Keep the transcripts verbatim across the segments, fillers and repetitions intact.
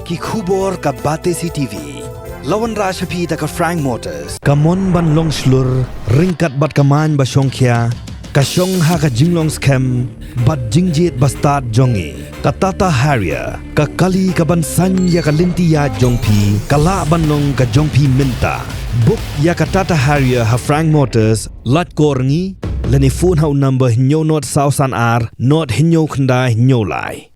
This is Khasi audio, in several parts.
Ki khubor ka Batesi T V. La wanrah sha phi da ka Frank Motors. Ka mon ban long shlur, ryngkat bad ka main ba shongkhia, ka shong ha ka jinglong skhem bad jingjied ba stad jong ngi. Ka Tata Harrier, ka kali ka ban saiñ ïa ka lynti ïaid jong phi, ka lah ban long ka jong phi mynta. Book ïa ka Tata Harrier ha Frank Motors, lait kor ngi, lane phone ha u number hynñiew nod saw san ar, nod hynñiew khyndai hynñiew lai.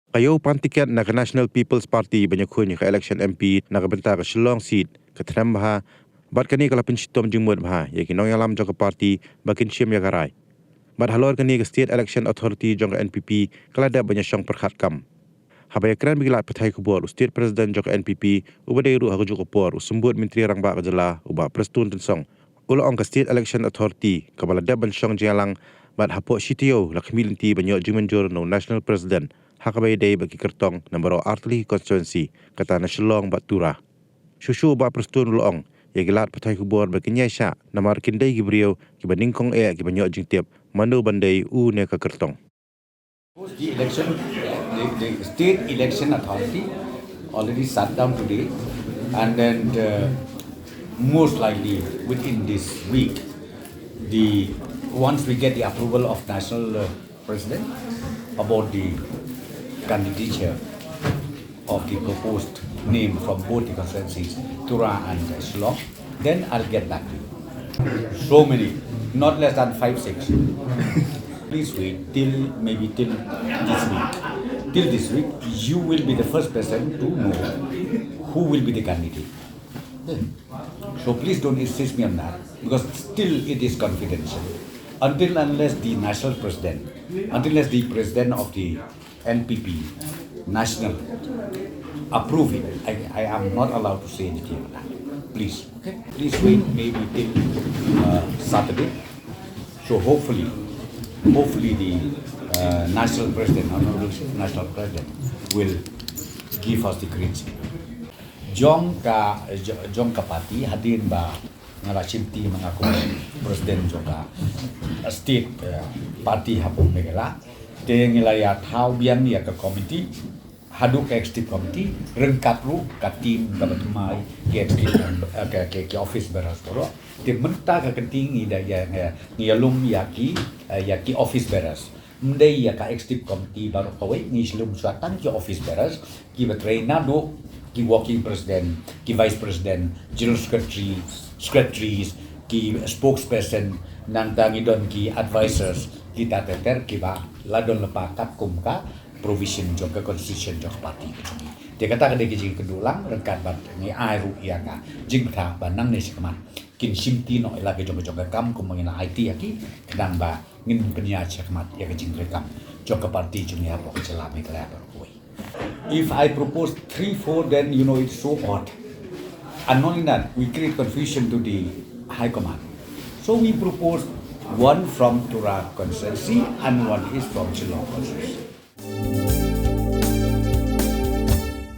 Ka ïoh pan tiket na ka National People's Party ban ïakhun ïa ka election M P na ka bynta ka Shillong seat, ka thnem bha, bad kane ka la pynshitom jingmut bha ïa ki nongïalam jong ka party ba kin shim ïa ka rai. Bad halor kane ka State Election Authority jong ka N P P ka la dep ban ïashong pyrkhat kam. Haba ïakren bad ki lad pathai khubor, u State President jong ka N P P, uba dei ruh ha kajuh ka por u Symbud Myntri Rangbah ka jylla, u Bah Prestone Tynsong, u la ong ka State Election Authority kaba la dep ban shong jingïalang, bad hapoh shi taïew la khmih lynti ban ïoh jingmynjur na u National President ha kaba ïadei bad ki kyrtong na baroh artylli ki constituency, kata na Shillong bad Tura. Shuh shuh u Bah Prestone u la ong ïa ki lad pathai khubor ba kin ïaishah, namar kin dei ki briew kiba nyngkong eh kiban ïoh jingtip mano ban dei u ne ka kyrtong. The election, the, the state election authority already sat down today, and then, uh, most likely within this week, the, once we get the approval of national, uh, president about the candidature of the proposed name from both the constituencies, Tura and, uh, Shillong, then I'll get back to you. So many, not less than five, six. Please wait till, maybe till this week. Till this week, you will be the first person to know who will be the candidate. So please don't insist me on that, because still it is confidential. Until unless the national president, until unless the president of the N P P national approve it, I, I am not allowed to say anything on that. Please, okay? Please wait maybe till, uh, Saturday. So hopefully, hopefully the, uh, national president, honorable national president, will give us the green signal. Jong ka, jo-, jong ka party, hadien ba nga la shimti ma nga kum president jong ka state, eh, party hapoh Meghalaya, te ngi la ïa thaw biang ïa ka committee, haduh ka executive committee, ryngkat ruh ka team kaba thymmai, ki executive, eh, ki, ki, ki office bearers baroh. Te mynta ka kynti ngi da ïa, ngi ïa lum ïa ki, eh, ïa ki office bearers. Ym dei ïa ka executive committee baroh kawei, ngi shu lum shuwa tang ki office bearers, kiba trei naduh ki working president, ki vice president, general secretary, secretaries, ki spokesperson, nangta ngi don ki advisors, kita ter ter kiba la don lypa katkum ka provision jong ka constitution jong ka party ka jong ngi. Te kata ka dei ka jingkynduh lang, ryngkat bad ngi ai ruh ïa ka jingbthah ba nangne shakhmat kin shimti noh ïa la ka jong ka jong ka kam kumba ngi la aiti ïa ki, khnang ba ngin pynïaid shakhmat ïa ka jingtrei kam jong ka party jong ngi hapoh ka jylla Meghalaya baroh kawei. If I propose three, four, then, you know, it's so odd. And not only that, we create confusion to the High Command. So we propose one from Tura constituency and one is from Shillong constituency.